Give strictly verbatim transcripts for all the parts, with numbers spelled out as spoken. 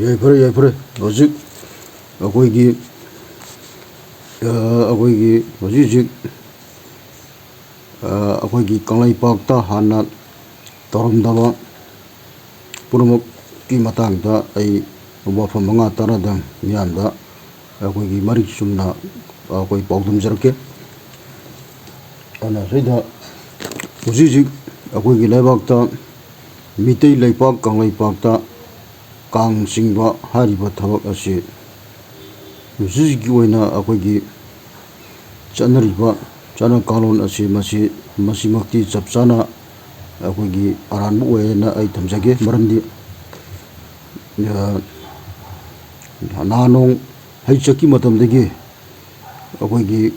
ꯌꯥꯏꯐꯔꯦ, ꯌꯥꯏꯐꯔꯦ꯫ ꯍꯧꯖꯤꯛ ꯑꯩꯈꯣꯏꯒꯤ, ꯑ, ꯑꯩꯈꯣꯏꯒꯤ ꯍꯧꯖꯤꯛ ꯍꯧꯖꯤꯛ, ꯑ, ꯑꯩꯈꯣꯏꯒꯤ ꯀꯪꯂꯩꯄꯥꯛꯇ ꯍꯥꯟꯅ ꯇꯧꯔꯝꯗꯕ ꯄꯨꯝꯅꯃꯛꯀꯤ ꯃꯇꯥꯡꯗ ꯑꯩ ꯋꯥꯐꯝ ꯃꯉꯥ ꯇꯔꯥꯗꯪ ꯃꯤꯌꯥꯝꯗ ꯑꯩꯈꯣꯏꯒꯤ ꯃꯔꯤꯛ ꯆꯨꯝꯅ ꯑꯩꯈꯣꯏ ꯄꯥꯎꯗꯝꯖꯔꯛꯀꯦ꯫ ꯑꯗꯨꯅ ꯁꯤꯗ ꯍꯧꯖꯤꯛ ꯍꯧꯖꯤꯛ ꯑꯩꯈꯣꯏꯒꯤ ꯂꯩꯕꯥꯛꯇ, ꯃꯤꯇꯩ ꯂꯩꯄꯥꯛ ꯀꯪꯂꯩꯄꯥꯛꯇ ꯀꯥꯡ ꯆꯤꯡꯕ ꯍꯥꯏꯔꯤꯕ ꯊꯕꯛ ꯑꯁꯤ ꯍꯧꯖꯤꯛ ꯍꯧꯖꯤꯛꯀꯤ ꯑꯣꯏꯅ ꯑꯩꯈꯣꯏꯒꯤ ꯆꯠꯅꯔꯤꯕ ꯆꯠꯅ ꯀꯥꯡꯂꯣꯟ ꯑꯁꯤ ꯃꯁꯤ, ꯃꯁꯤꯃꯛꯇꯤ ꯆꯞ ꯆꯥꯅ ꯑꯩꯈꯣꯏꯒꯤ ꯑꯔꯥꯟꯕ ꯑꯣꯏ ꯍꯥꯏꯅ ꯑꯩ ꯊꯝꯖꯒꯦ꯫ ꯃꯔꯝꯗꯤ, ꯑ, ꯅꯍꯥꯟ ꯅꯣꯡ ꯍꯩ ꯆꯠꯈꯤ ꯃꯇꯝꯗꯒꯤ ꯑꯩꯈꯣꯏꯒꯤ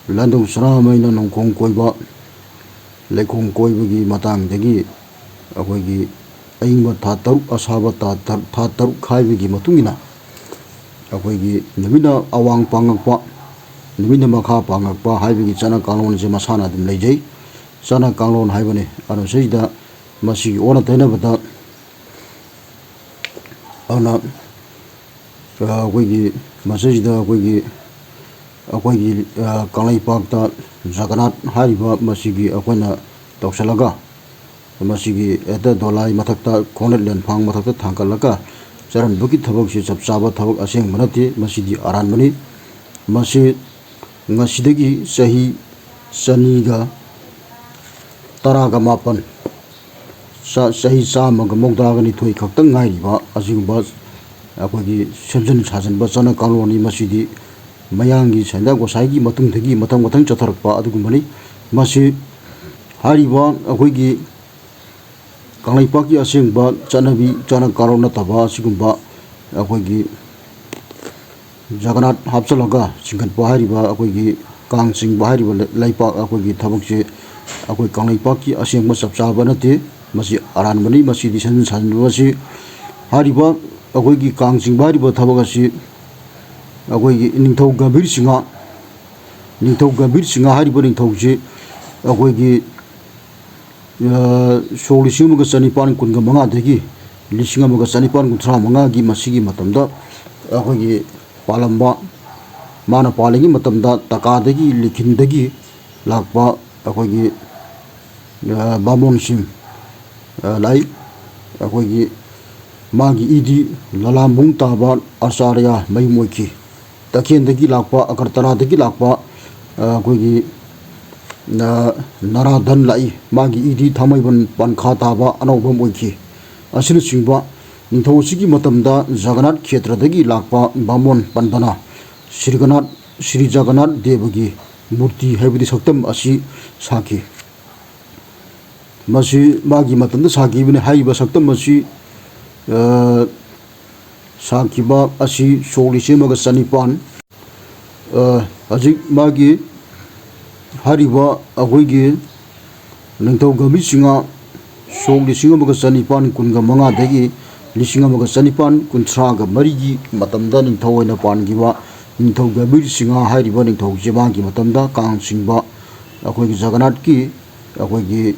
ꯂꯥꯟꯗꯧ ꯁꯅꯥꯃꯍꯤꯅ ꯅꯣꯡꯈꯣꯡ ꯀꯣꯏꯕ, ꯂꯩꯈꯣꯝ ꯀꯣꯏꯕꯒꯤ ꯃꯇꯥꯡꯗꯒꯤ ꯑꯩꯈꯣꯏꯒꯤ ꯑꯏꯪꯕ ꯊꯥ ꯇꯔꯨꯛ, ꯑꯁꯥꯕ ꯊꯥ ꯇꯔꯨꯛ, ꯊꯥ ꯇꯔꯨꯛ ꯈꯥꯏꯕꯒꯤ ꯃꯇꯨꯡ ꯏꯟꯅ ꯑꯩꯈꯣꯏꯒꯤ ꯅꯨꯃꯤꯠꯅ ꯑꯋꯥꯡ ꯄꯥꯡꯉꯛꯄ, ꯅꯨꯃꯤꯠꯅ ꯃꯈꯥ ꯄꯥꯡꯉꯛꯄ ꯍꯥꯏꯕꯒꯤ ꯆꯠꯅ ꯀꯥꯡꯂꯣꯟꯁꯦ ꯃꯁꯥꯅ ꯑꯗꯨꯝ ꯂꯩꯖꯩ꯫ ꯆꯠꯅ ꯀꯥꯡꯂꯣꯟ ꯍꯥꯏꯕꯅꯤ꯫ ꯑꯗꯨꯅ ꯁꯤꯗ ꯃꯁꯤꯒꯤ ꯑꯣꯟꯅ ꯇꯩꯅꯕꯗ, ꯑꯗꯨꯅ, ꯑ, ꯑꯩꯈꯣꯏꯒꯤ ꯃꯁꯤꯁꯤꯗ ꯑꯩꯈꯣꯏꯒꯤ, ꯑꯩꯈꯣꯏꯒꯤ, ꯑ, ꯀꯪꯂꯩꯄꯥꯛꯇ ꯖꯒꯅꯥꯠ ꯍꯥꯏꯔꯤꯕ ꯃꯁꯤꯒꯤ ꯑꯩꯈꯣꯏꯅ ꯇꯧꯁꯤꯜꯂꯒ, ꯃꯁꯤꯒꯤ ꯍꯦꯛꯇ ꯗꯣꯂꯥꯏ ꯃꯊꯛꯇ, ꯈꯣꯡꯅꯦꯠ ꯂꯦꯟꯐꯥꯡ ꯃꯊꯛꯇ ꯊꯥꯡꯒꯠꯂꯒ ꯆꯠꯍꯟꯕꯒꯤ ꯊꯕꯛꯁꯤ ꯆꯞ ꯆꯥꯕ ꯊꯕꯛ ꯑꯁꯦꯡꯕ ꯅꯠꯇꯦ꯫ ꯃꯁꯤꯗꯤ ꯑꯔꯥꯟꯕꯅꯤ꯫ ꯃꯁꯤ ꯉꯁꯤꯗꯒꯤ ꯆꯍꯤ ꯆꯅꯤꯒ ꯇꯔꯥꯒ ꯃꯥꯄꯟ, ꯆ-, ꯆꯍꯤ ꯆꯥꯝꯃꯒ ꯃꯧꯗ꯭ꯔꯥꯒ ꯅꯤꯊꯣꯏ ꯈꯛꯇꯪ ꯉꯥꯏꯔꯤꯕ ꯑꯁꯤꯒꯨꯝꯕ ꯑꯩꯈꯣꯏꯒꯤ ꯁꯦꯝꯖꯤꯟ ꯁꯥꯖꯤꯟꯕ ꯆꯠꯅ ꯀꯥꯡꯂꯣꯟꯅꯤ꯫ ꯃꯁꯤꯗꯤ ꯃꯌꯥꯡꯒꯤ ꯁꯦꯟꯖꯥ ꯒꯣꯁꯥꯏꯒꯤ ꯃꯇꯨꯡꯗꯒꯤ ꯃꯊꯪ ꯃꯊꯪ ꯆꯠꯊꯔꯛꯄ ꯑꯗꯨꯒꯨꯝꯕꯅꯤ꯫ ꯃꯁꯤ ꯍꯥꯏꯔꯤꯕ ꯑꯩꯈꯣꯏꯒꯤ ꯀꯪꯂꯩꯄꯥꯛꯀꯤ ꯑꯁꯦꯡꯕ ꯆꯠꯅꯕꯤ, ꯆꯠꯅ ꯀꯥꯡꯂꯣꯟ ꯅꯠꯇꯕ ꯑꯁꯤꯒꯨꯝꯕ ꯑꯩꯈꯣꯏꯒꯤ ꯖꯒꯅꯥꯠ ꯍꯥꯞꯆꯤꯜꯂꯒ ꯆꯤꯡꯈꯠꯄ ꯍꯥꯏꯔꯤꯕ, ꯑꯩꯈꯣꯏꯒꯤ ꯀꯥꯡ ꯆꯤꯡꯕ ꯍꯥꯏꯔꯤꯕ ꯂꯩ-, ꯂꯩꯄꯥꯛ ꯑꯩꯈꯣꯏꯒꯤ ꯊꯕꯛꯁꯦ ꯑꯩꯈꯣꯏ ꯀꯪꯂꯩꯄꯥꯛꯀꯤ ꯑꯁꯦꯡꯕ ꯆꯞ ꯆꯥꯕ ꯅꯠꯇꯦ꯫ ꯃꯁꯤ ꯑꯔꯥꯟꯕꯅꯤ꯫ ꯃꯁꯤꯗꯤ ꯁꯦꯝꯖꯤꯟ ꯁꯥꯖꯤꯟꯕ ꯑꯁꯤ, ꯍꯥꯏꯔꯤꯕ ꯑꯩꯈꯣꯏꯒꯤ ꯀꯥꯡ ꯆꯤꯡꯕ ꯍꯥꯏꯔꯤꯕ ꯊꯕꯛ ꯑꯁꯤ ꯑꯩꯈꯣꯏꯒꯤ ꯅꯤꯡꯊꯧ ꯒꯝꯚꯤꯔ ꯁꯤꯡꯍ, ꯅꯤꯡꯊꯧ ꯒꯝꯚꯤꯔ ꯁꯤꯡꯍ ꯍꯥꯏꯔꯤꯕ ꯅꯤꯡꯊꯧꯁꯤ ꯑꯩꯈꯣꯏꯒꯤ, ꯑ, ꯁꯣꯛ ꯂꯤꯁꯤꯡ ꯑꯃꯒ ꯆꯅꯤꯄꯥꯟ ꯀꯨꯟꯒ ꯃꯉꯥꯗꯒꯤ ꯂꯤꯁꯤꯡ ꯑꯃꯒ ꯆꯅꯤꯄꯥꯟ ꯀꯨꯟꯊ꯭ꯔꯥ ꯃꯉꯥꯒꯤ ꯃꯁꯤꯒꯤ ꯃꯇꯝꯗ ꯑꯩꯈꯣꯏꯒꯤ ꯄꯥꯜꯂꯝꯕ, ꯃꯥꯅ ꯄꯥꯜꯂꯤꯉꯩ ꯃꯇꯝꯗ ꯇꯀꯥꯗꯒꯤ, ꯂꯤꯈꯤꯟꯗꯒꯤ ꯂꯥꯛꯄ ꯑꯩꯈꯣꯏꯒꯤ, ꯑ, ꯕꯥꯃꯣꯟꯁꯤꯡ, ꯑ, ꯂꯥꯛꯏ꯫ ꯑꯩꯈꯣꯏꯒꯤ ꯃꯥꯒꯤ ꯏꯗꯤ ꯂꯂꯥꯝꯕꯨꯡ ꯇꯥꯕ ꯑꯆꯥꯔꯌꯥ ꯃꯌꯨꯝ ꯑꯣꯏꯈꯤ꯫ ꯇꯈꯦꯟꯗꯒꯤ ꯂꯥꯛꯄ, ꯑꯒꯔꯇꯂꯥꯗꯒꯤ ꯂꯥꯛꯄ, ꯑ, ꯑꯩꯈꯣꯏꯒꯤ, ꯑ, ꯅꯔꯥꯗꯟ ꯂꯥꯛꯏ꯫ ꯃꯥꯒꯤ ꯏꯗꯤ ꯊꯥꯡꯃꯩꯕꯟ ꯄꯟꯈꯥ ꯇꯥꯕ ꯑꯅꯧꯕꯝ ꯑꯣꯏꯈꯤ꯫ ꯑꯁꯤꯅꯆꯤꯡꯕ ꯅꯤꯡꯊꯧ ꯑꯁꯤꯒꯤ ꯃꯇꯝꯗ ꯖꯒꯅꯥꯊ ꯈꯦꯇ꯭ꯔꯗꯒꯤ ꯂꯥꯛꯄ ꯕꯥꯃꯣꯟ ꯄꯟꯗꯅ ꯁ꯭ꯔꯤꯒꯅꯥꯊ, ꯁ꯭ꯔꯤ ꯖꯒꯅꯥꯊ ꯗꯦꯕꯒꯤ ꯃꯨꯔꯇꯤ ꯍꯥꯏꯕꯗꯤ ꯁꯛꯇꯝ ꯑꯁꯤ ꯁꯥꯈꯤ꯫ ꯃꯁꯤ ꯃꯥꯒꯤ ꯃꯇꯝꯗ ꯁꯥꯈꯤꯕꯅꯤ꯫ ꯍꯥꯏꯔꯤꯕ ꯁꯛꯇꯝ ꯑꯁꯤ, ꯑ, ꯁꯥꯈꯤꯕ ꯑꯁꯤ ꯁꯣꯛ ꯂꯤꯁꯤꯡ ꯑꯃꯒ ꯆꯅꯤꯄꯥꯟ, ꯑ, ꯍꯧꯖꯤꯛ ꯃꯥꯒꯤ ꯍꯥꯏꯔꯤꯕ ꯑꯩꯈꯣꯏꯒꯤ ꯅꯤꯡꯊꯧ ꯒꯝꯚꯤꯔ ꯁꯤꯡꯍ ꯁꯣꯛ ꯂꯤꯁꯤꯡ ꯑꯃꯒ ꯆꯅꯤꯄꯥꯟ ꯀꯨꯟꯒ ꯃꯉꯥꯗꯒꯤ ꯂꯤꯁꯤꯡ ꯑꯃꯒ ꯆꯅꯤꯄꯥꯟ ꯀꯨꯟꯊ꯭ꯔꯥꯒ ꯃꯔꯤꯒꯤ ꯃꯇꯝꯗ ꯅꯤꯡꯊꯧ ꯑꯣꯏꯅ ꯄꯥꯟꯈꯤꯕ ꯅꯤꯡꯊꯧ ꯒꯝꯚꯤꯔ ꯁꯤꯡꯍ ꯍꯥꯏꯔꯤꯕ ꯅꯤꯡꯊꯧꯁꯦ ꯃꯥꯒꯤ ꯃꯇꯝꯗ ꯀꯥꯡ ꯆꯤꯡꯕ ꯑꯩꯈꯣꯏꯒꯤ ꯖꯒꯟꯅꯥꯊꯀꯤ, ꯑꯩꯈꯣꯏꯒꯤ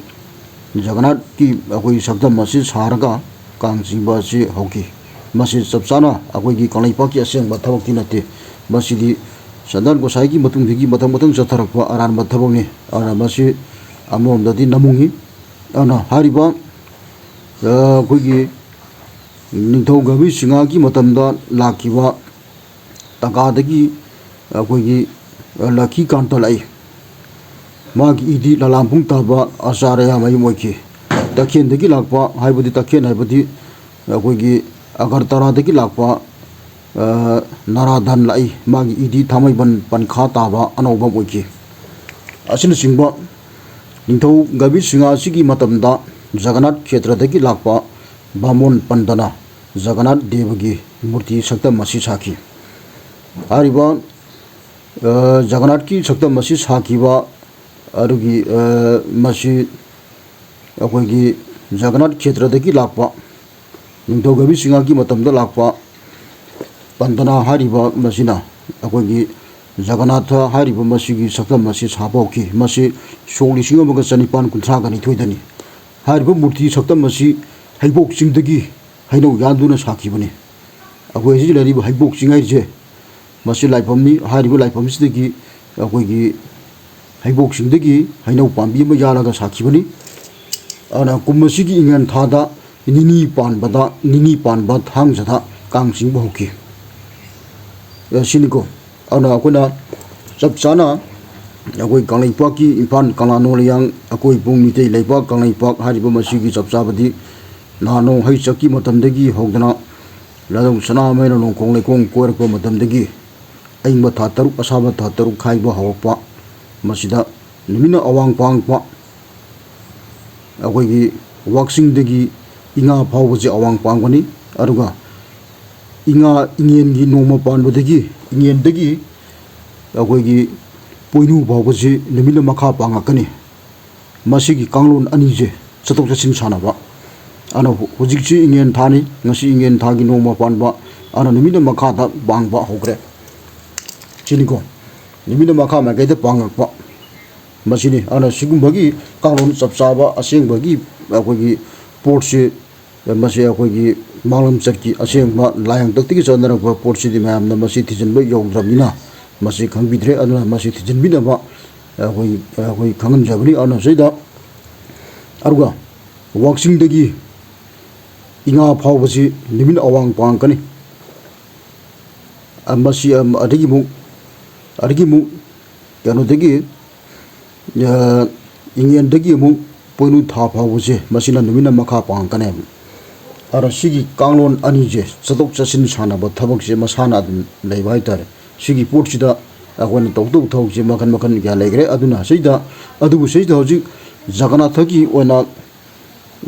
ꯖꯒꯟꯅꯥꯊꯀꯤ ꯑꯩꯈꯣꯏꯒꯤ ꯁꯛꯇꯝ ꯑꯁꯤ ꯁꯥꯔꯒ ꯀꯥꯡ ꯆꯤꯡꯕ ꯑꯁꯤ ꯍꯧꯈꯤ꯫ ꯃꯁꯤ ꯆꯞ ꯆꯥꯅ ꯑꯩꯈꯣꯏꯒꯤ ꯀꯪꯂꯩꯄꯥꯛꯀꯤ ꯑꯁꯦꯡꯕ ꯊꯕꯛꯇꯤ ꯅꯠꯇꯦ꯫ ꯃꯁꯤꯗꯤ ꯁꯟꯗꯥꯟ ꯒꯣꯁꯥꯏꯒꯤ ꯃꯇꯨꯡꯗꯒꯤ ꯃꯊꯪ ꯃꯊꯪ ꯆꯠꯊꯔꯛꯄ ꯑꯔꯥꯟꯕ ꯊꯕꯛꯅꯤ꯫ ꯑꯗꯨꯅ ꯃꯁꯤ ꯑꯃꯔꯣꯝꯗꯗꯤ ꯅꯝꯃꯨꯡꯉꯤ꯫ ꯑꯗꯨꯅ ꯍꯥꯏꯔꯤꯕ, ꯑ, ꯑꯩꯈꯣꯏꯒꯤ ꯅꯤꯡꯊꯧ ꯒꯝꯚꯤꯔ ꯁꯤꯡꯍꯒꯤ ꯃꯇꯝꯗ ꯂꯥꯛꯈꯤꯕ ꯇꯀꯥꯗꯒꯤ ꯑꯩꯈꯣꯏꯒꯤ ꯂꯛꯈꯤ ꯀꯥꯟꯇ ꯂꯥꯛꯏ꯫ ꯃꯥꯒꯤ ꯏꯗꯤ ꯂꯂꯥꯝꯕꯨꯡ ꯇꯥꯕ ꯑꯆꯥꯔꯌꯥ ꯃꯌꯨꯝ ꯑꯣꯏꯈꯤ꯫ ꯇꯈꯦꯟꯗꯒꯤ ꯂꯥꯛꯄ ꯍꯥꯏꯕꯗꯤ, ꯇꯈꯦꯟ ꯍꯥꯏꯕꯗꯤ ꯑꯩꯈꯣꯏꯒꯤ ꯑꯒꯔꯇꯂꯥꯗꯒꯤ ꯂꯥꯛꯄ, ꯑ, ꯅꯔꯥꯗꯟ ꯂꯥꯛꯏ꯫ ꯃꯥꯒꯤ ꯏꯗꯤ ꯊꯥꯡꯃꯩꯕꯟ ꯄꯟꯈꯥ ꯇꯥꯕ ꯑꯅꯧꯕꯝ ꯑꯣꯏꯈꯤ꯫ ꯑꯁꯤꯅꯆꯤꯡꯕ ꯅꯤꯡꯊꯧ ꯒꯝꯚꯤꯔ ꯁꯤꯡꯍ ꯑꯁꯤꯒꯤ ꯃꯇꯝꯗ ꯖꯒꯟꯅꯥꯊ ꯈꯦꯇ꯭ꯔꯗꯒꯤ ꯂꯥꯛꯄ ꯕꯥꯃꯣꯟ ꯄꯟꯗꯅ ꯖꯒꯟꯅꯥꯊ ꯗꯦꯕꯒꯤ ꯃꯨꯔꯇꯤ ꯁꯛꯇꯝ ꯑꯁꯤ ꯁꯥꯈꯤ꯫ ꯍꯥꯏꯔꯤꯕ, ꯑ, ꯖꯒꯟꯅꯥꯊꯀꯤ ꯁꯛꯇꯝ ꯑꯁꯤ ꯁꯥꯈꯤꯕ ꯑꯗꯨꯒꯤ, ꯑ, ꯃꯁꯤ ꯑꯩꯈꯣꯏꯒꯤ ꯖꯒꯟꯅꯥꯊ ꯈꯦꯇ꯭ꯔꯗꯒꯤ ꯂꯥꯛꯄ, ꯅꯤꯡꯊꯧ ꯒꯝꯚꯤꯔ ꯁꯤꯡꯍꯒꯤ ꯃꯇꯝꯗ ꯂꯥꯛꯄ ꯄꯟꯗꯅ ꯍꯥꯏꯔꯤꯕ ꯃꯁꯤꯅ ꯑꯩꯈꯣꯏꯒꯤ ꯖꯒꯟꯅꯥꯊ ꯍꯥꯏꯔꯤꯕ ꯃꯁꯤꯒꯤ ꯁꯛꯇꯝ ꯑꯁꯤ ꯁꯥꯕ ꯍꯧꯈꯤ꯫ ꯃꯁꯤ ꯁꯣꯛ ꯂꯤꯁꯤꯡ ꯑꯃꯒ ꯆꯅꯤꯄꯥꯟ ꯀꯨꯟꯊ꯭ꯔꯥꯒ ꯅꯤꯊꯣꯏꯗꯅꯤ꯫ ꯍꯥꯏꯔꯤꯕ ꯃꯨꯔꯇꯤ ꯁꯛꯇꯝ ꯑꯁꯤ ꯍꯩꯕꯣꯛ ꯆꯤꯡꯗꯒꯤ ꯍꯩꯅꯧ ꯌꯥꯟꯗꯨꯅ ꯁꯥꯈꯤꯕꯅꯤ꯫ ꯑꯩꯈꯣꯏ ꯑꯁꯤꯗ ꯂꯩꯔꯤꯕ ꯍꯩꯕꯣꯛ ꯆꯤꯡ ꯍꯥꯏꯔꯤꯁꯦ, ꯃꯁꯤ ꯂꯥꯏꯐꯝꯅꯤ꯫ ꯍꯥꯏꯔꯤꯕ ꯂꯥꯏꯐꯝꯁꯤꯗꯒꯤ ꯑꯩꯈꯣꯏꯒꯤ ꯍꯩꯕꯣꯛꯁꯤꯡꯗꯒꯤ ꯍꯩꯅꯧ ꯄꯥꯝꯕꯤ ꯑꯃ ꯌꯥꯜꯂꯒ ꯁꯥꯈꯤꯕꯅꯤ꯫ ꯑꯗꯨꯅ ꯀꯨꯝ ꯑꯁꯤꯒꯤ ꯏꯉꯦꯟ ꯊꯥꯗ ꯅꯤꯅꯤ ꯄꯥꯟꯕꯗ, ꯅꯤꯅꯤ ꯄꯥꯟꯕ ꯊꯥꯡꯖꯗ ꯀꯥꯡ ꯆꯤꯡꯕ ꯍꯧꯈꯤ꯫ ꯑꯦ, ꯁꯤꯅꯤꯀꯣ꯫ ꯑꯗꯨꯅ ꯑꯩꯈꯣꯏꯅ ꯆꯞ ꯆꯥꯅ ꯑꯩꯈꯣꯏ ꯀꯪꯂꯩꯄꯥꯛꯀꯤ ꯏꯝꯐꯥꯜ ꯀꯪꯂꯥ ꯅꯣꯡꯂꯩꯌꯥꯡ ꯑꯩꯈꯣꯏ ꯄꯨꯡ ꯃꯤꯇꯩ ꯂꯩꯄꯥꯛ ꯀꯪꯂꯩꯄꯥꯛ ꯍꯥꯏꯔꯤꯕ ꯃꯁꯤꯒꯤ ꯆꯞ ꯆꯥꯕꯗꯤ ꯅꯍꯥꯟ ꯅꯣꯡ ꯍꯩ ꯆꯠꯈꯤ ꯃꯇꯝꯗꯒꯤ ꯍꯧꯗꯅ ꯂꯥꯗꯧ ꯁꯅꯥꯃꯍꯤꯅ ꯅꯣꯡꯈꯣꯡ ꯂꯩꯈꯣꯡ ꯀꯣꯏꯔꯛꯄ ꯃꯇꯝꯗꯒꯤ ꯑꯏꯪꯕ ꯊꯥ ꯇꯔꯨꯛ, ꯑꯁꯥꯕ ꯊꯥ ꯇꯔꯨꯛ ꯈꯥꯏꯕ ꯍꯧꯔꯛꯄ, ꯃꯁꯤꯗ ꯅꯨꯃꯤꯠꯅ ꯑꯋꯥꯡ ꯄꯥꯡꯕ, ꯑꯩꯈꯣꯏꯒꯤ ꯋꯥꯛꯆꯤꯡꯗꯒꯤ ꯏꯉꯥ ꯐꯥꯎꯕꯁꯦ ꯑꯋꯥꯡ ꯄꯥꯡꯕꯅꯤ꯫ ꯑꯗꯨꯒ ꯏꯉꯥ, ꯏꯉꯦꯟꯒꯤ ꯅꯣꯡꯃ ꯄꯥꯟꯕꯗꯒꯤ, ꯏꯉꯦꯟꯗꯒꯤ ꯑꯩꯈꯣꯏꯒꯤ ꯄꯣꯏꯅꯨ ꯐꯥꯎꯕꯁꯤ ꯅꯨꯃꯤꯠꯅ ꯃꯈꯥ ꯄꯥꯡꯉꯛꯀꯅꯤ꯫ ꯃꯁꯤꯒꯤ ꯀꯥꯡꯂꯣꯟ ꯑꯅꯤꯁꯦ ꯆꯠꯊꯣꯛ ꯆꯠꯁꯤꯟ ꯁꯥꯟꯅꯕ꯫ ꯑꯗꯨꯅ ꯍꯧ-, ꯍꯧꯖꯤꯛꯁꯤ ꯏꯉꯦꯟ ꯊꯥꯅꯤ, ꯉꯁꯤ ꯏꯉꯦꯟ ꯊꯥꯒꯤ ꯅꯣꯡꯃ ꯄꯥꯟꯕ, ꯑꯗꯨꯅ ꯅꯨꯃꯤꯠꯅ ꯃꯈꯥꯗ ꯄꯥꯡꯕ ꯍꯧꯈ꯭ꯔꯦ꯫ ꯁꯤꯅꯤꯀꯣ, ꯅꯨꯃꯤꯠꯅ ꯃꯈꯥ ꯃꯥꯏꯀꯩꯗ ꯄꯥꯡꯉꯛꯄ꯫ ꯃꯁꯤꯅꯤ꯫ ꯑꯗꯨꯅ ꯁꯤꯒꯨꯝꯕꯒꯤ ꯀꯥꯡꯂꯣꯟ ꯆꯞ ꯆꯥꯕ ꯑꯁꯦꯡꯕꯒꯤ ꯑꯩꯈꯣꯏꯒꯤ ꯄꯣꯠꯁꯤ, ꯃꯁꯤ ꯑꯩꯈꯣꯏꯒꯤ ꯃꯥꯡꯂꯝꯆꯠꯀꯤ ꯑꯁꯦꯡꯕ ꯂꯥꯏꯌꯦꯡꯊꯛꯇꯒꯤ ꯆꯠꯅꯔꯛꯄ ꯄꯣꯠꯁꯤꯗꯤ ꯃꯌꯥꯝꯅ ꯃꯁꯤ ꯊꯤꯖꯤꯟꯕ ꯌꯧꯗ꯭ꯔꯕꯅꯤꯅ ꯃꯁꯤ ꯈꯪꯕꯤꯗ꯭ꯔꯦ꯫ ꯑꯗꯨꯅ ꯃꯁꯤ ꯊꯤꯖꯤꯟꯕꯤꯅꯕ ꯑꯩꯈꯣꯏ, ꯑꯩꯈꯣꯏ ꯈꯪꯍꯟꯖꯕꯅꯤ꯫ ꯑꯗꯨꯅ ꯁꯤꯗ ꯑꯗꯨꯒ ꯋꯥꯛꯆꯤꯡꯗꯒꯤ ꯏꯉꯥ ꯐꯥꯎꯕꯁꯤ ꯅꯨꯃꯤꯠ ꯑꯋꯥꯡ ꯄꯥꯡꯉꯛꯀꯅꯤ꯫ ꯑ, ꯃꯁꯤ, ꯑ, ꯑꯗꯒꯤ ꯑꯃꯨꯛ, ꯑꯗꯒꯤ ꯑꯃꯨꯛ ꯀꯩꯅꯣꯗꯒꯤ, ꯑ, ꯏꯉꯦꯟꯗꯒꯤ ꯑꯃꯨꯛ ꯄꯣꯏꯅꯨ ꯊꯥ ꯐꯥꯎꯕꯁꯦ, ꯃꯁꯤꯅ ꯅꯨꯃꯤꯠꯅ ꯃꯈꯥ ꯄꯥꯡꯉꯛꯀꯅꯦꯕ꯫ ꯑꯗꯣ ꯁꯤꯒꯤ ꯀꯥꯡꯂꯣꯟ ꯑꯅꯤꯁꯦ, ꯆꯠꯊꯣꯛ ꯆꯠꯁꯤꯟ ꯁꯥꯟꯅꯕ ꯊꯕꯛꯁꯦ ꯃꯁꯥꯅ ꯑꯗꯨꯝ ꯂꯩꯕ ꯍꯥꯏꯇꯥꯔꯦ꯫ ꯁꯤꯒꯤ ꯄꯣꯠꯁꯤꯗ ꯑꯩꯈꯣꯏꯅ ꯇꯧꯗꯧꯕ ꯊꯕꯛꯁꯦ ꯃꯈꯜ ꯃꯈꯜ ꯀꯌꯥ ꯂꯩꯈ꯭ꯔꯦ꯫ ꯑꯗꯨꯅ ꯁꯤꯗ, ꯑꯗꯨꯕꯨ ꯁꯤꯗ ꯍꯧꯖꯤꯛ ꯖꯒꯅꯥꯊꯒꯤ ꯑꯣꯏꯅ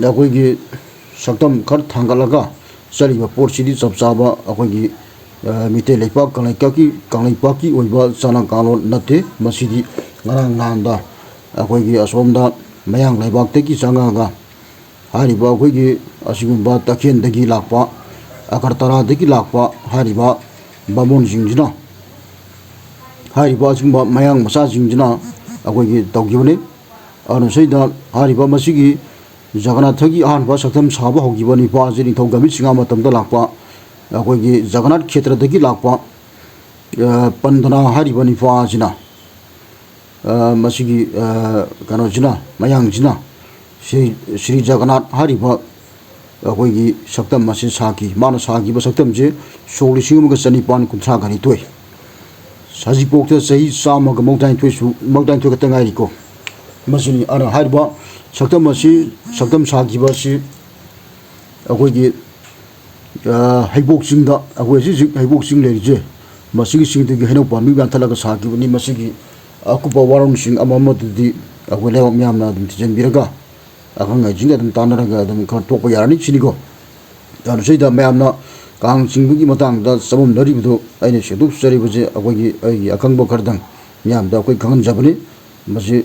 ꯑꯩꯈꯣꯏꯒꯤ ꯁꯛꯇꯝ ꯈꯔ ꯊꯥꯡꯒꯠꯂꯒ ꯆꯠꯂꯤꯕ ꯄꯣꯠꯁꯤꯗꯤ ꯆꯞ ꯆꯥꯕ ꯑꯩꯈꯣꯏꯒꯤ, ꯑ, ꯃꯤꯇꯩ ꯂꯩꯄꯥꯛ ꯀꯪꯂꯩꯄꯥꯛꯀꯤ, ꯀꯪꯂꯩꯄꯥꯛꯀꯤ ꯑꯣꯏꯕ ꯆꯠꯅ ꯀꯥꯡꯂꯣꯟ ꯅꯠꯇꯦ꯫ ꯃꯁꯤꯗꯤ ꯉꯔꯥꯡ ꯅꯍꯥꯟꯗ ꯑꯩꯈꯣꯏꯒꯤ ꯑꯁꯣꯝꯗ ꯃꯌꯥꯡ ꯂꯩꯕꯥꯛꯇꯒꯤ ꯆꯪꯉꯛꯑꯒ ꯍꯥꯏꯔꯤꯕ ꯑꯩꯈꯣꯏꯒꯤ ꯑꯁꯤꯒꯨꯝꯕ ꯇꯈꯦꯜꯗꯒꯤ ꯂꯥꯛꯄ, ꯑꯒꯔꯇꯂꯥꯗꯒꯤ ꯂꯥꯛꯄ ꯍꯥꯏꯔꯤꯕ ꯕꯥꯃꯣꯟꯁꯤꯡꯁꯤꯅ, ꯍꯥꯏꯔꯤꯕ ꯑꯁꯤꯒꯨꯝꯕ ꯃꯌꯥꯡ ꯃꯆꯥꯁꯤꯡꯁꯤꯅ ꯑꯩꯈꯣꯏꯒꯤ ꯇꯧꯈꯤꯕꯅꯤ꯫ ꯑꯗꯨꯅ ꯁꯤꯗ ꯍꯥꯏꯔꯤꯕ ꯃꯁꯤꯒꯤ ꯖꯒꯅꯥꯊꯒꯤ ꯑꯍꯥꯟꯕ ꯁꯛꯇꯝ ꯁꯥꯕ ꯍꯧꯈꯤꯕ ꯅꯨꯄꯥ ꯑꯁꯤ ꯅꯤꯡꯊꯧ ꯒꯝꯚꯤꯔ ꯁꯤꯡꯍ ꯃꯇꯝꯗ ꯂꯥꯛꯄ, ꯑꯩꯈꯣꯏꯒꯤ ꯖꯒꯅꯥꯊ ꯈꯦꯇ꯭ꯔꯗꯒꯤ ꯂꯥꯛꯄ, ꯑ, ꯄꯟꯗꯅꯥ ꯍꯥꯏꯔꯤꯕ ꯅꯨꯄꯥ ꯑꯁꯤꯅ, ꯑ, ꯃꯁꯤꯒꯤ, ꯑ, ꯀꯩꯅꯣꯁꯤꯅ, ꯃꯌꯥꯡꯁꯤꯅ ꯁ꯭ꯔꯤ, ꯁ꯭ꯔꯤ ꯖꯒꯅꯥꯊ ꯍꯥꯏꯔꯤꯕ ꯑꯩꯈꯣꯏꯒꯤ ꯁꯛꯇꯝ ꯑꯁꯤ ꯁꯥꯈꯤ꯫ ꯃꯥꯅ ꯁꯥꯈꯤꯕ ꯁꯛꯇꯝꯁꯦ ꯁꯣꯛ ꯂꯤꯁꯤꯡ ꯑꯃꯒ ꯆꯅꯤꯄꯥꯟ ꯀꯨꯟꯊ꯭ꯔꯥꯒ ꯅꯤꯊꯣꯏ꯫ ꯍꯧꯖꯤꯛꯐꯥꯎꯗ ꯆꯍꯤ ꯆꯥꯝꯃꯒ ꯃꯧꯗ꯭ꯔꯥꯅꯤꯊꯣꯏꯁꯨ, ꯃꯧꯗ꯭ꯔꯥꯅꯤꯊꯣꯏ ꯈꯛꯇ ꯉꯥꯏꯔꯤꯀꯣ꯫ ꯃꯁꯤꯅꯤ꯫ ꯑꯗꯨꯅ ꯍꯥꯏꯔꯤꯕ ꯁꯛꯇꯝ ꯑꯁꯤ, ꯁꯛꯇꯝ ꯁꯥꯈꯤꯕ ꯑꯁꯤ ꯑꯩꯈꯣꯏꯒꯤ, ꯑ, ꯍꯩꯕꯣꯛ ꯆꯤꯡꯗ, ꯑꯩꯈꯣꯏ ꯍꯧꯖꯤꯛ ꯍꯧꯖꯤꯛ ꯍꯩꯕꯣꯛ ꯆꯤꯡ ꯂꯩꯔꯤꯁꯦ, ꯃꯁꯤꯒꯤ ꯆꯤꯡꯗꯒꯤ ꯍꯩꯅꯧ ꯄꯥꯝꯕꯤ ꯌꯥꯟꯊꯠꯂꯒ ꯁꯥꯈꯤꯕꯅꯤ꯫ ꯃꯁꯤꯒꯤ ꯑꯀꯨꯞꯄ ꯋꯥꯔꯣꯜꯁꯤꯡ ꯑꯃ ꯑꯃꯗꯨꯗꯤ ꯑꯩꯈꯣꯏ ꯂꯩꯕꯥꯛ ꯃꯤꯌꯥꯝꯅ ꯑꯗꯨꯝ ꯊꯤꯖꯤꯟꯕꯤꯔꯒ, ꯑꯈꯪ ꯑꯍꯩꯁꯤꯡꯒ ꯑꯗꯨꯝ ꯇꯥꯟꯅꯔꯒ ꯑꯗꯨꯝ ꯈꯔ ꯊꯣꯛꯄ ꯌꯥꯔꯅꯤ ꯁꯤꯅꯤꯀꯣ꯫ ꯑꯗꯨꯅ ꯁꯤꯗ ꯃꯌꯥꯝꯅ ꯀꯥꯡ ꯆꯤꯡꯕꯒꯤ ꯃꯇꯥꯡꯗ ꯆꯃꯝꯅꯔꯤꯕꯗꯨ ꯑꯩꯅ ꯁꯦꯡꯗꯣꯛꯆꯔꯤꯕꯁꯦ ꯑꯩꯈꯣꯏꯒꯤ, ꯑꯩꯒꯤ ꯑꯈꯪꯕ ꯈꯔꯗꯪ ꯃꯤꯌꯥꯝꯗ ꯑꯩꯈꯣꯏ ꯈꯪꯍꯟꯖꯕꯅꯤ꯫ ꯃꯁꯤ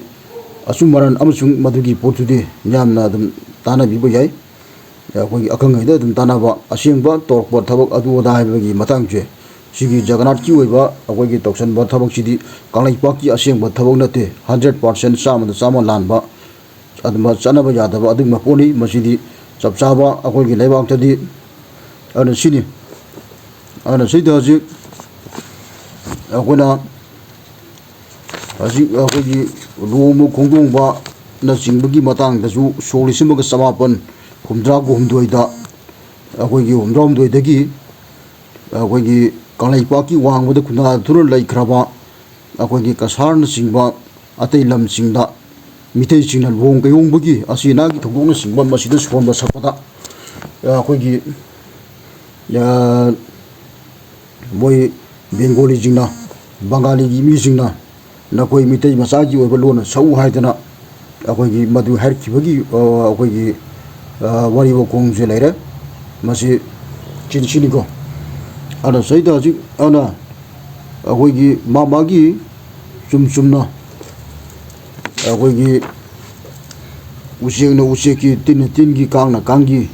ꯑꯆꯨꯝ ꯑꯔꯥꯟ ꯑꯃꯁꯨꯡ ꯃꯗꯨꯒꯤ ꯄꯣꯠꯇꯨꯗꯤ ꯃꯤꯌꯥꯝꯅ ꯑꯗꯨꯝ ꯇꯥꯟꯅꯕꯤꯕ ꯌꯥꯏ꯫ ꯑꯩꯈꯣꯏꯒꯤ ꯑꯈꯪ ꯑꯍꯩꯗ ꯑꯗꯨꯝ ꯇꯥꯟꯅꯕ, ꯑꯁꯦꯡꯕ ꯇꯧꯔꯛꯄ ꯊꯕꯛ ꯑꯗꯨ ꯑꯗꯥ ꯍꯥꯏꯕꯒꯤ ꯃꯇꯥꯡꯁꯦ, ꯁꯤꯒꯤ ꯖꯒꯅꯥꯠꯀꯤ ꯑꯣꯏꯕ ꯑꯩꯈꯣꯏꯒꯤ ꯇꯧꯁꯟꯕ ꯊꯕꯛꯁꯤꯗꯤ ꯀꯪꯂꯩꯄꯥꯛꯀꯤ ꯑꯁꯦꯡꯕ ꯊꯕꯛ ꯅꯠꯇꯦ꯫ ꯍꯟꯗ꯭ꯔꯦꯠ ꯄꯥꯔꯁꯦꯟ, ꯆꯥꯝꯃꯗ ꯆꯥꯝꯃ ꯂꯥꯟꯕ, ꯑꯗꯨꯝꯕ ꯆꯠꯅꯕ ꯌꯥꯗꯕ ꯑꯗꯨꯒꯨꯝꯕ ꯄꯣꯠꯅꯤ꯫ ꯃꯁꯤꯗꯤ ꯆꯞ ꯆꯥꯕ ꯑꯩꯈꯣꯏꯒꯤ ꯂꯩꯕꯥꯛꯇꯗꯤ, ꯑꯗꯨꯅ ꯁꯤꯅꯤ꯫ ꯑꯗꯨꯅ ꯁꯤꯗ ꯍꯧꯖꯤꯛ ꯑꯩꯈꯣꯏꯅ ꯍꯧꯖꯤꯛ ꯑꯩꯈꯣꯏꯒꯤ ꯂꯨꯍꯣꯡꯕ ꯈꯣꯡꯗꯣꯡꯕꯅꯆꯤꯡꯕꯒꯤ ꯃꯇꯥꯡꯗꯁꯨ ꯁꯣꯛ ꯂꯤꯁꯤꯡ ꯑꯃꯒ ꯆꯃꯥꯄꯟ ꯍꯨꯝꯗ꯭ꯔꯥꯒ ꯍꯨꯝꯗꯣꯏꯗ, ꯑꯩꯈꯣꯏꯒꯤ ꯍꯨꯝꯗ꯭ꯔꯥ ꯍꯨꯝꯗꯣꯏꯗꯒꯤ ꯑꯩꯈꯣꯏꯒꯤ ꯀꯪꯂꯩꯄꯥꯛꯀꯤ ꯋꯥꯡꯃꯗ ꯈꯨꯟꯗꯥꯗꯨꯅ ꯂꯩꯈ꯭ꯔꯕ ꯑꯩꯈꯣꯏꯒꯤ ꯀꯁꯥꯔꯅꯆꯤꯡꯕ ꯑꯇꯩ ꯂꯝꯁꯤꯡꯗ ꯃꯤꯇꯩꯁꯤꯡꯅ ꯂꯨꯍꯣꯡ ꯀꯩꯍꯣꯡꯕꯒꯤ ꯑꯁꯤ ꯑꯅꯥꯒꯤ ꯊꯧꯗꯣꯛꯅꯆꯤꯡꯕ ꯃꯁꯤꯗ ꯁꯣꯟꯕ ꯁꯛꯄꯗ, ꯑ, ꯑꯩꯈꯣꯏꯒꯤ, ꯑ, ꯃꯣꯏ ꯕꯦꯡꯒꯣꯂꯤꯁꯤꯡꯅ, ꯕꯪꯒꯥꯂꯤꯒꯤ ꯃꯤꯁꯤꯡꯅ ꯅꯈꯣꯏ ꯃꯤꯇꯩ ꯃꯆꯥꯒꯤ ꯑꯣꯏꯕ ꯂꯣꯟꯅ ꯁꯛꯎ ꯍꯥꯏꯗꯅ ꯑꯩꯈꯣꯏꯒꯤ ꯃꯗꯨ ꯍꯥꯏꯔꯛꯈꯤꯕꯒꯤ, ꯑ, ꯑꯩꯈꯣꯏꯒꯤ, ꯑ, ꯋꯥꯔꯤ ꯋꯥꯈꯣꯡꯁꯦ ꯂꯩꯔꯦ꯫ ꯃꯁꯤ ꯆꯤꯟꯁꯤꯅꯤꯀꯣ꯫ ꯑꯗꯨꯅ ꯁꯤꯗ ꯍꯧꯖꯤꯛ ꯑꯗꯨꯅ ꯑꯩꯈꯣꯏꯒꯤ ꯃꯥ ꯃꯥꯒꯤ ꯆꯨꯝ ꯆꯨꯝꯅ ꯑꯩꯈꯣꯏꯒꯤ ꯎꯆꯦꯛꯅ ꯎꯆꯦꯛꯀꯤ, ꯇꯤꯟꯅ ꯇꯤꯟꯒꯤ, ꯀꯥꯡꯅ ꯀꯥꯡꯒꯤ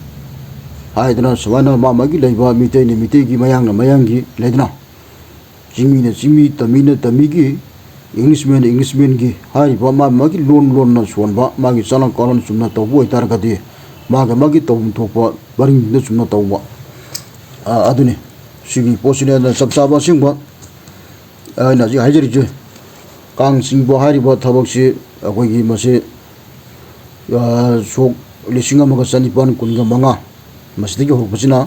ꯍꯥꯏꯗꯅ ꯁꯨꯃꯥꯏꯅ ꯃꯥ ꯃꯥꯒꯤ ꯂꯩꯕ, ꯃꯤꯇꯩꯅ ꯃꯤꯇꯩꯒꯤ, ꯃꯌꯥꯡꯅ ꯃꯌꯥꯡꯒꯤ ꯂꯩꯗꯅ, ꯆꯤꯡꯃꯤꯅ ꯆꯤꯡꯃꯤ, ꯇꯝꯃꯤꯅ ꯇꯝꯃꯤꯒꯤ, Englishman, Englishmanꯒꯤ ꯍꯥꯏꯔꯤꯕ ꯃꯥ ꯃꯥꯒꯤ ꯂꯣꯟ ꯂꯣꯟꯅ ꯁꯣꯟꯕ, ꯃꯥꯒꯤ ꯆꯠꯅ ꯀꯥꯡꯂꯣꯟ ꯆꯨꯝꯅ ꯇꯧꯕ ꯑꯣꯏꯇꯥꯔꯒꯗꯤ, ꯃꯥꯒ ꯃꯥꯒꯤ ꯇꯧꯐꯝ ꯊꯣꯛꯄ ꯄꯔꯤꯡꯗ ꯆꯨꯝꯅ ꯇꯧꯕ, ꯑ, ꯑꯗꯨꯅꯤ꯫ ꯁꯤꯒꯤ ꯄꯣꯠꯁꯤꯅ ꯆꯞ ꯆꯥꯕ ꯑꯁꯦꯡꯕ ꯑꯩꯅ ꯍꯧꯖꯤꯛ ꯍꯥꯏꯖꯔꯤꯁꯦ꯫ ꯀꯥꯡ ꯆꯤꯡꯕ ꯍꯥꯏꯔꯤꯕ ꯊꯕꯛꯁꯤ ꯑꯩꯈꯣꯏꯒꯤ ꯃꯁꯤ, ꯑ, ꯁꯣꯛ ꯂꯤꯁꯤꯡ ꯑꯃꯒ ꯆꯅꯤꯄꯥꯟ ꯀꯨꯟꯒ ꯃꯉꯥ, ꯃꯁꯤꯗꯒꯤ ꯍꯧꯔꯛꯄꯁꯤꯅ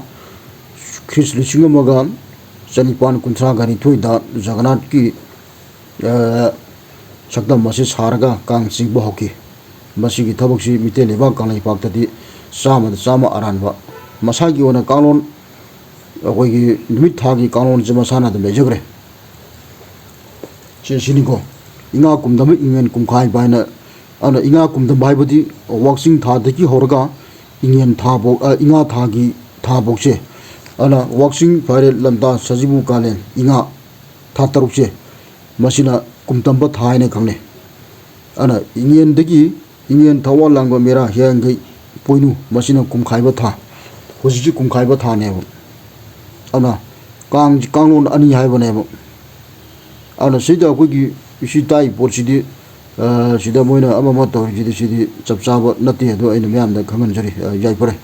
ꯈ꯭ꯔꯤꯁ ꯂꯤꯁꯤꯡ ꯑꯃꯒ ꯆꯅꯤꯄꯥꯟ ꯀꯨꯟꯊ꯭ꯔꯥꯒ ꯅꯤꯊꯣꯏꯗ ꯖꯒꯅꯥꯊꯀꯤ, ꯑ, ꯁꯛꯇꯝ ꯑꯁꯤ ꯁꯥꯔꯒ ꯀꯥꯡ ꯆꯤꯡꯕ ꯍꯧꯈꯤ꯫ ꯃꯁꯤꯒꯤ ꯊꯕꯛꯁꯤ ꯃꯤꯇꯩ ꯂꯩꯕꯥꯛ ꯀꯪꯂꯩꯄꯥꯛꯇꯗꯤ ꯆꯥꯝꯃꯗ ꯆꯥꯝꯃ ꯑꯔꯥꯟꯕ꯫ ꯃꯁꯥꯒꯤ ꯑꯣꯏꯅ ꯀꯥꯡꯂꯣꯟ, ꯑꯩꯈꯣꯏꯒꯤ ꯅꯨꯃꯤꯠ ꯊꯥꯒꯤ ꯀꯥꯡꯂꯣꯟꯁꯦ ꯃꯁꯥꯅ ꯑꯗꯨꯝ ꯂꯩꯖꯈ꯭ꯔꯦ꯫ ꯁꯤ, ꯁꯤꯅꯤꯀꯣ, ꯏꯉꯥ ꯀꯨꯝꯗꯝꯕ ꯏꯉꯦꯟ ꯀꯨꯝꯈꯥꯏꯕ ꯍꯥꯏꯅ꯫ ꯑꯗꯨꯅ ꯏꯉꯥ ꯀꯨꯝꯗꯝꯕ ꯍꯥꯏꯕꯗꯤ ꯋꯥꯛꯆꯤꯡ ꯊꯥꯗꯒꯤ ꯍꯧꯔꯒ ꯏꯉꯦꯟ ꯊꯥꯐꯧ, ꯑ, ꯏꯉꯥ ꯊꯥꯒꯤ ꯊꯥꯐꯧꯁꯦ꯫ ꯑꯗꯨꯅ ꯋꯥꯛꯆꯤꯡ, ꯐꯥꯏꯔꯦꯜ, ꯂꯝꯇꯥ, ꯁꯖꯤꯕꯨ, ꯀꯥꯂꯦꯟ, ꯏꯉꯥ ꯊꯥ ꯇꯔꯨꯛꯁꯦ, ꯃꯁꯤꯅ ꯀꯨꯝꯇꯝꯕ ꯊꯥ ꯍꯥꯏꯅ ꯈꯪꯅꯩ꯫ ꯑꯗꯨꯅ ꯏꯉꯦꯟꯗꯒꯤ, ꯏꯉꯦꯟ, ꯊꯧꯋꯥꯜ, ꯂꯥꯡꯕꯟ, ꯃꯦꯔꯥ, ꯍꯤꯌꯥꯡꯒꯩ, ꯄꯣꯏꯅꯨ, ꯃꯁꯤꯅ ꯀꯨꯝꯈꯥꯏꯕ ꯊꯥ꯫ ꯍꯧꯖꯤꯛꯁꯤ ꯀꯨꯝꯈꯥꯏꯕ ꯊꯥꯅꯦꯕ꯫ ꯑꯗꯨꯅ ꯀꯥꯡꯁꯤ ꯀꯥꯡꯂꯣꯟ ꯑꯅꯤ ꯍꯥꯏꯕꯅꯦꯕ꯫ ꯑꯗꯨꯅ ꯁꯤꯗ ꯑꯩꯈꯣꯏꯒꯤ ꯁꯤ ꯇꯥꯛꯏ ꯄꯣꯠꯁꯤꯗꯤ, ꯑ, ꯁꯤꯗ ꯃꯣꯏꯅ ꯑꯃ ꯑꯃ ꯇꯧꯔꯤꯁꯤꯗꯤ, ꯁꯤꯗꯤ ꯆꯞ ꯆꯥꯕ ꯅꯠꯇꯦ꯫ ꯑꯗꯣ ꯑꯩꯅ ꯃꯌꯥꯝꯗ ꯈꯪꯍꯟꯖꯔꯤ꯫ ꯑ, ꯌꯥꯏꯐꯔꯦ꯫